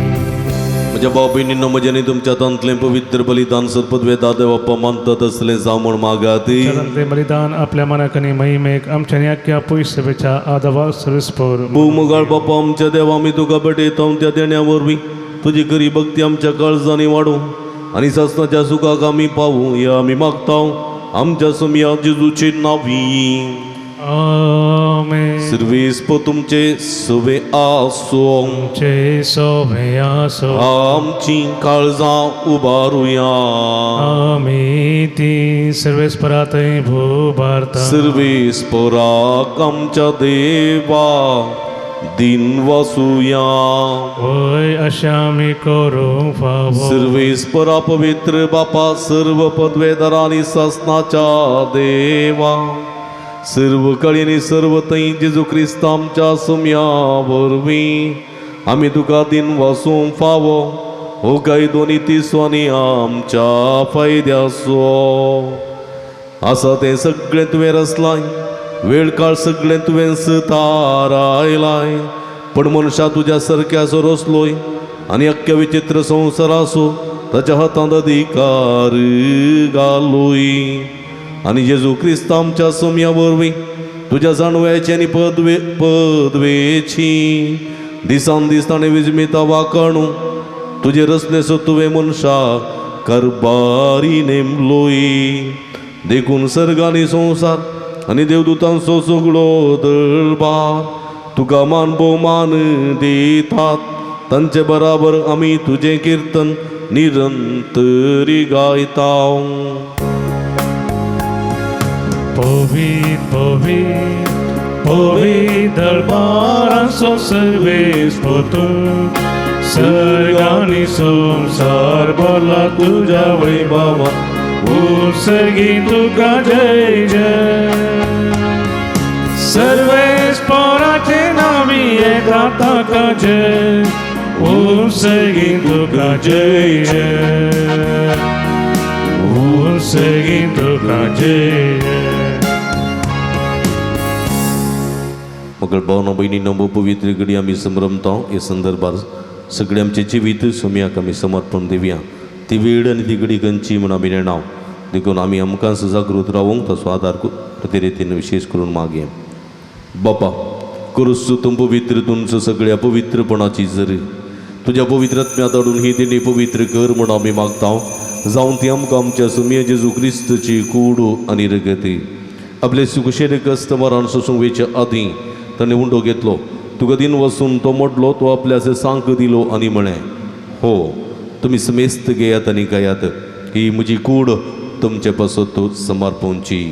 म्हज्या भाव भयणींनो, म्हज्या आनी तुमच्या हातांतलें पवित्र बलिदान सरपदवे दादे बाप्पा मानतात असलें जावं म्हूण मागात. चलंते बलिदान आपल्या मनाक आनी महिमेक आमच्या आनी आख्या पयस सभेच्या आदवा सर्विसपोर. भोवमुगाळ बापा आमच्या देवा, आमी तुका भेटयता त्या देण्या वरवीं तुजी खरी भक्ती आमच्या काळजांनी वाडूं आनी सासणाच्या सुखाक आमी पावूं, हे आमी मागता आमच्या सोमया जेजूचे नांवी. आमेन. सर्वेस्प तुमचे सुवे आसो. तुमचे सोबे आसो. आमची काळजां उबारुया. आमी ती सर्वेस्परातय भूभारता. सर्वेस्पराक आमच्या देवा दिन वासुया. वय अशें आमी करूंक फावो. सर्वेस्परा पवित्र बापा, सर्व पदवेदारांनी सासनाच्या देवा, सर्व कळींनी सर्व थंय जेजू क्रिस्त आमच्या सुम्या वरवीं आमी तुका दिन वासूंक फावो. हो कायदो नी आनी आमच्या फायद्याचो आसा. तें सगळें तुवें रचलाय, वेळ काळ सगळें तुवें थारायलाय, पण मनशा तुज्या सारक्याचो रचलोय आनी अख्ख्या विचित्र संवसाराचो ताच्या हातांत अधिकार घालोय. आनी जेजू क्रिस्त आमच्या सोमया वरवीं तुज्या जाणवयाची आनी पदवेची दिसान दीस ताणें विजमिता वाकाणू तुजे रचनेचो तुवें मनशाक कारबारी नेमलोय. देखून सर्गांनी संवसार आनी देवदूतांचो सगळो दळबार तुका मान भोवमान दितात. तांचे बराबर आमी तुजें किर्तन निरंतरी गायता. पवित पवित पवित दरबारांचो सर्वेस्पर, सर्गांनी संवसार भरला तुज्या वैभवा. उत्सर्गी तुका जय जय. सर्वेस्पराचे नावी येता ताका जय. उत्सर्गी तुका जय जय. उत्सर्गी तुका जय जय. मगळ भावना भयणींनो, पवित्र घडी आमी संभ्रमता. हे संदर्भार सगळे आमचे जिवीत सोमयाक आमी समर्पण दिवया. ती वेळ आनी ती घडी खंयची म्हूण आमी नेणाव, देखून आमी आमकां जागृत रावूंक ताचो आदार ते रितीन विशेश करून मागया. बापा, करुस तूं पवित्र, तुमचो सगळ्या पवित्रपणाची जरी तुज्या पवित्र आत्म्या धाडून ही देणी पवित्र कर म्हूण आमी मागता. जावन ती आमकां आमच्या सुमये जेजू क्रिस्तची कूड आनी रगती. आपले सुकुशेर कस्त मरण सोसूंक वयचे आदीं ताणें उंडो घेतलो, तुका दिन वसून तो मोडलो, तो आपल्या सांक दिलो आनी म्हळें, हो तुमी समेस्त घेयात आनी गायात. ही म्हजी कूड तुमचे पासत समर्पणची.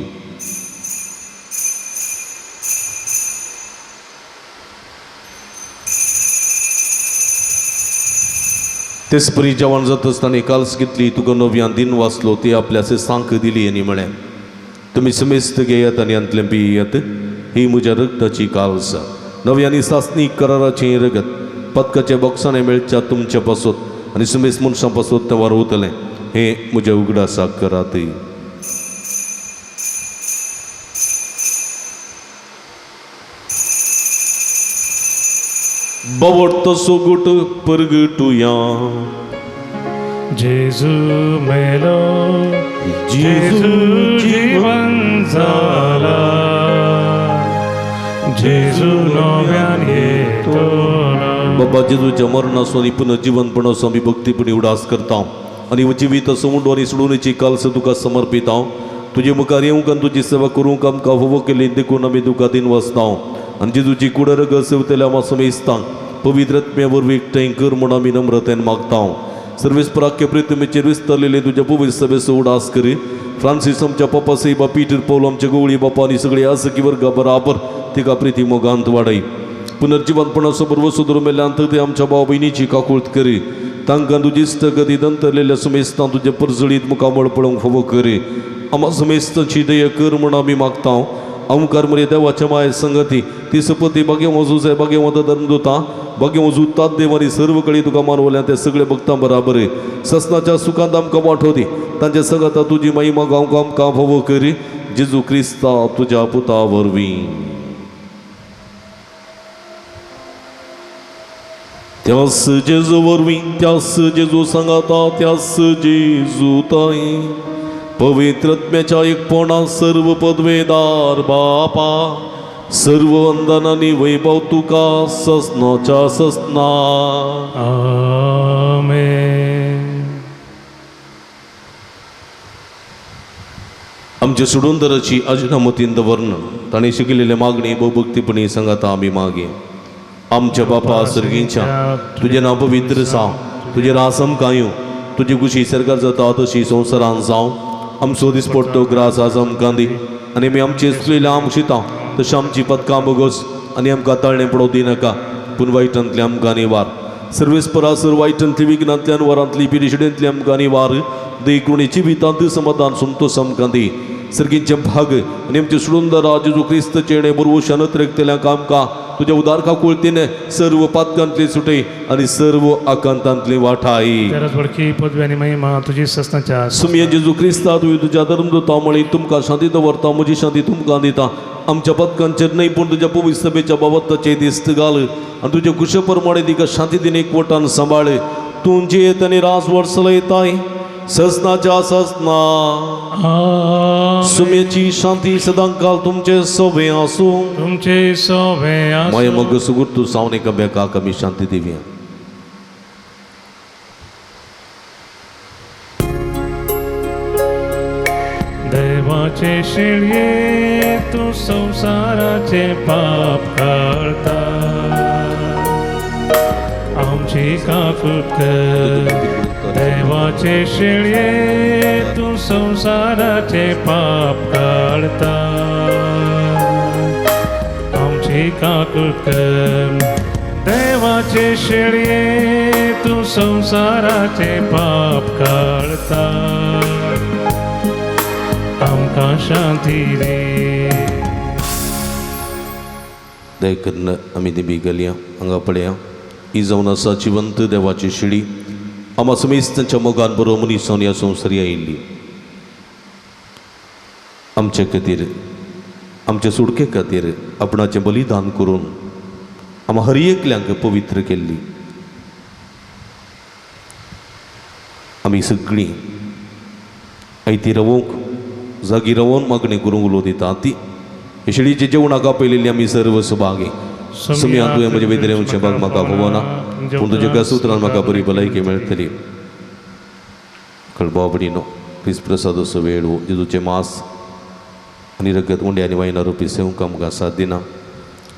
तेच परी जेवण जाता आसतना काल्स घेतली, तुका नव्यान दिन वाचलो, ती आपल्या सांक दिली आनी म्हळें, तुमी समेस्त घेयात आनी हांतलें पियात. ही म्हज्या रगताची काल्स, नव्यानी सासणी कराराचें रगत, पदकाच्या बॉक्सांनी मेळच्या तुमच्या पासत आनी सुमेस मनशां पासत तें वारवतलें. हें म्हज्या उगडासाक करात. बावडतो सोगूट परगटुया. जेजू मेलो, जेजू जीवन जाला, जेजू नव्यान येतलो. बाबा जेजूच्या मरणाचो आनी पुनर्जीवनपणाचो आमी भक्तीपणी उडास करता आनी जिवीत समुंडो आनी सोडवणेची कालस तुका समर्पिता. तुजे मुखार येवंक आनी तुजी सेवा करूंक आमकां फावो केली, देखून आमी तुका दिन वाचता. आनी जेजूची कूड रगत सेवतल्या आमा समेस्तांक पवित्र आत्म्या वरवीं एकठांय कर म्हूण आमी नम्रतेन मागता. सर्वेस प्राक्य प्रितमेचेर विस्तारलेले तुज्या पवित्र सभेचो उडास करी. फ्रांसीस आमच्या पप्पा साहेबा, पीटर पौल आमच्या गवळी बापा आनी सगळे आसकी वर्गा बराबर तिका प्रिती मोगांत वाडय. पुनर्जीवनपणाचो बरवसो धरून मेल्ल्यान ते आमच्या भाव भयणीची काकूळत करी. तांकां तुजी इश्टगती दंतरलेल्या सुमेस्तां तुजें परजळीत मुखामळ पळोवंक फावो करी. आमा सुमेस्तांची दया कर म्हूण आमी मागता. आमकार मरे देवाच्या माय संगती ती सपती भाग्यवंत जुजे भाग्यवंत धर्मदूता भाग्यवंत जुतात देव आनी सर्व कडेन तुका मानवल्या ते सगळे भक्तां बराबर ससनाच्या सुखांत आमकां वांटो दी तांच्या संगता तुजी महिमा गांव आमकां फावो करी जेजू क्रिस्ता तुज्या पुता वरवीं. त्यास जेजू वरवीं त्यास जेजू सांगाता त्यास जेजू ताई पवित्रत्म्याच्या एकपणा सर्व पदवेदार बापा सर्व वंदनांनी वैभव तुका ससनाच्या ससना. आमेन. आमच्या सुडुंदराची अजनामतीन दवरण ताणें शिकलेले मागणी भोवभक्तीपणी सांगाता आमी मागे. आमच्या बापा सर्गींच्या तुजें नांव पवित्र जावं तुजें रास आमकां येवं तुजी खुशी सरकार जाता तशी संवसारान जावं. आमचो दिसपडटो ग्रास आज आमकां दी आनी आमी आमचे चुयल्या आम शिता तशें आमची पदकां बोगस आनी आमकां ताळणें पडोवं दिनाका पूण वायटांतली आमकां निवार. सर्वेस्परासर वायटांतली विघ्नांतल्यान वरांतली पिरिशिडेंतली आमकां निवार देखून जिवितांत समाधान संतोष आमकां दी. सर्गींचे भाग आनी आमचे सुडुंदरा जेजू क्रिस्त चेणे बरवशान त्रेकतेल्या कामकां तुज्या उदार काकुळतीन सर्व पातकांतली सुटे आनी सर्व आकांतांतली वाठाई. तेराच वडकी पदवी आनी महिमा तुजी ससनाच्या सुमये जेजू क्रिस्ता तुवें तुज्या धर्मदूता म्हळी तुमकां शांती दवरता म्हजी शांती तुमकां दिता. आमच्या पदकांचेर न्हय पूण तुज्या पवित्र सभेच्या बाबताचेर दिस्त घाल आनी तुज्या कुशे प्रमाणे तिका शांती दिन एकवटान सांबाळ. तूं जियेत आनी रास वर्सलयताय ससनाच्या ससना. सुमेची शांती सदांकाल तुमचे सोबे आसूं. तुमचे सोबे आसूं. माय मग सुगूर तूं जावन एकामेकाक आमी शांती दिवया. देवाचे शेळये तूं संवसाराचे पाप काडता आमची काकूत कर. देवाचे शेळये तूं संवसाराचे पाप काडता आमची काकूत कर. देवाचे शेळये तूं संवसाराचे पाप काडता आमकां शांती दी. दया करून आमी दिबी घालया हांगा पळया ही जावन आसा जिवंत देवाची शिडी आमा समेस्त तांच्या मोगान बरो मनीस जावन ह्या संवसारी आयिल्ली आमचे खातीर आमचे सुटके खातीर आपणाचें बलिदान करून आमा हर एकल्यांक पवित्र केल्ली. आमी सगळीं आयती रावोंक जागी रावोन मागणी करूंक उलो दिता ती शिडीचे जेवणाक आपयलेली आमी सर्व सभागी. सुमया तुवें म्हजे भितर येवचें भाग म्हाका भोवना पूण तुज्या कसूत्रान म्हाका बरी भलायकी मेळटली. कळबाबडीनो क्रिस्त प्रसादाचो वेळ हो जेजूचें मास आनी रगत उंडे आनी वायना रुपी सेवंक आमकां साथ दिना.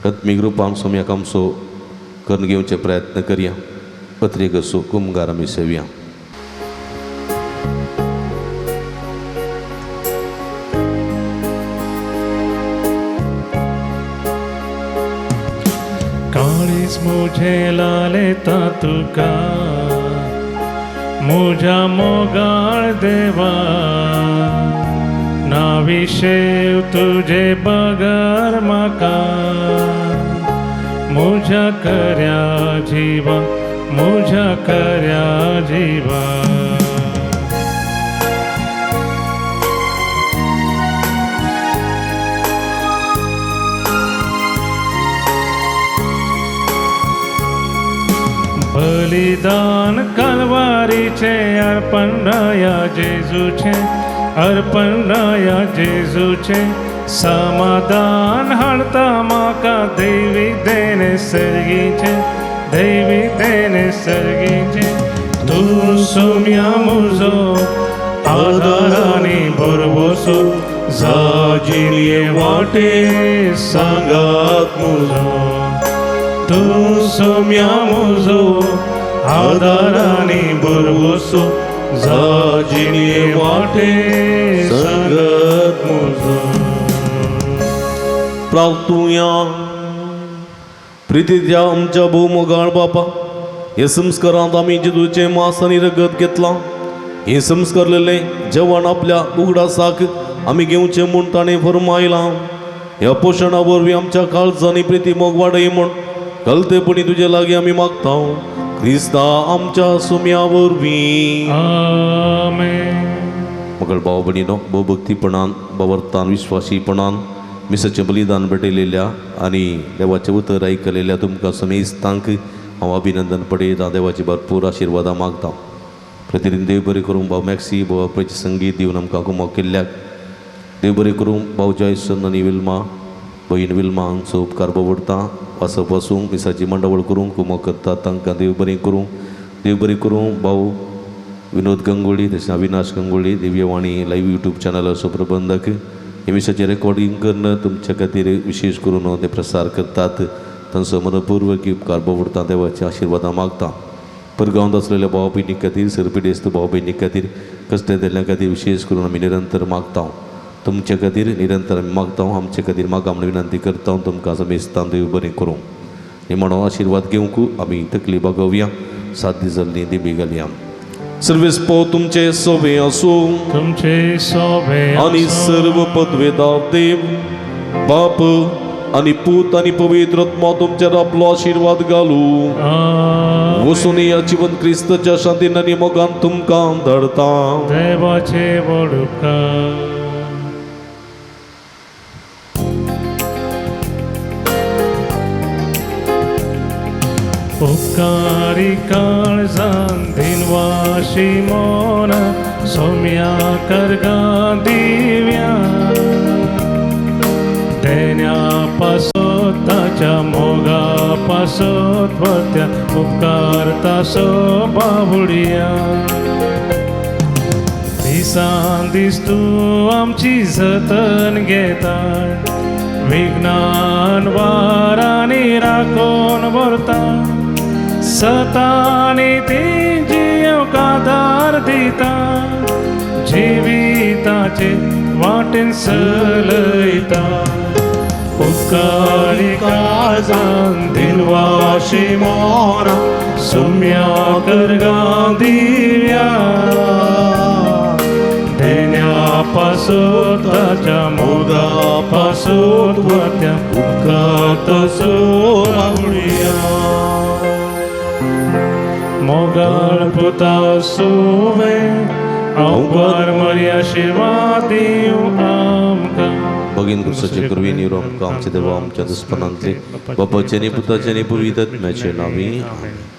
आत्मीक रुपान सोम्याक आमचो करून घेवचे प्रयत्न करया. पत्रिक असो कुमगार आमी सेवया. काळीज मुझे लालेता तुका मुझ्या मोगाळ देवा ना विशेव तुझे बगर म्हाका मुझ्या कर्या जीवा मुझ्या कर्या जीवा. बलिदान कलवारीचे अर्पण राया जेजूचे अर्पण राया जेजूचे समाधान हाडता म्हाका देवी देणे सर्गीचे देवी देणे सर्गीचे. तूं सुम्या मुजो आदारानी भरवसो जाजिणये वाटे सांगात मुजो. तूं सोम्या मुजो आदारानी भरवसो जाजिणये वाटे सांगात मुजो. प्रार्थुया. प्रितीच्या आमच्या भोवमोगाळ बापा हे संस्कारांत आमी जेजूचें मास आनी रगत घेतलां. हें संस्कारलेलें जेवण आपल्या उगडासाक आमी घेवचें म्हूण ताणें फर्मायलां. ह्या पोशणा वरवीं आमच्या काळजांनी प्रिती मोग वाडय म्हूण कलतेपणी तुजे लागीं आमी मागता क्रिस्ता आमच्या सुम्या वरवीं. आमेन. मगळ भाव भयणीनो, भोवभक्तीपणान भवर्तान विश्वासीपणान मिसाचें बलिदान भेटयलेल्या आनी देवाचें उतर आयकलेल्या तुमकां समेस्तांक हांव अभिनंदन पडयतां. देवाची भरपूर आशिर्वादां मागता. प्रतिदिन देव बरें करूं भाव मॅक्सी भाव आपल्याचें संगीत दिवन आमकां कुमक केल्ल्याक. देव बरें करूं भाव जॉयसन आनी विल्मा भयण विल्मा हांचो उपकार बोवडटा. वाचप वासूंक मिसाची मंडवळ करूंक कुमक करता तांकां देव बरें करूं. देव बरें करूं भाव विनोद गंगोळी तशें अविनाश गंगोळी दिव्यवाणी लायव्ह यूट्यूब चॅनलाचो प्रबंधक हे विशयाचें रेकॉर्डींग करून तुमच्या खातीर विशेश करून ते प्रसार करतात. तांचो मनपूर्वक उपकार बोवडटा. देवाच्या आशिर्वादां मागता. परगांवांत आसलेल्या भाव भयणी खातीर सरपिडेस्त भाव भयणी खातीर कश्ट दिल्ल्या खातीर विशेश करून आमी निरंतर मागता. तुमच्या खातीर निरंतर आमी मागता. आमचे खातीर मागा म्हूण विनंती करता. तुमकां समेस्तान देव बरें करूं. निमाणो आशिर्वाद घेवंक आमी तकली बागोवया. सात दीस जाल्ली दिमी घालया. सर्वेस पो तुमचे सोबे आसूं तुमचे सोबे आनी सर्व पदवेदार देव बाप आनी पूत आनी पवित्र आत्मा तुमचेर आपलो आशिर्वाद घालू. वसून या जिवन क्रिस्तच्या शांतीन आनी मोगान तुमकां धाडता. देवाचे व्हड उपकार. उपकारी काळजान दिनवाशी मोना सोम्या करगा दिव्या देण्या पासत ताच्या मोगा पासत वत्या उपकार तासो बावुडया. दिसान दीस तूं आमची जतन घेता विज्ञान वारांनी राखून व्हरता सतानी ती जियोंक आदार दिता जिविताचे वाटेन चलयता. उपकारी काळजान दिनवाशी मोरा सुम्या करगा दिव्या देण्या पासत ताच्या मोगा पासत वत्या उपकार तसो आवडया. मोगाळ पुता सुवे अवघार मर्या आशिर्वाद दिवं आमकां. भगीन क्रिस्ताचे कृपे निरो आमकां आमच्या देवा आमच्या दुस्पनांतले बापाचे आनी पुताचे आनी पवित्र आत्म्याचे नांवी. आमेन.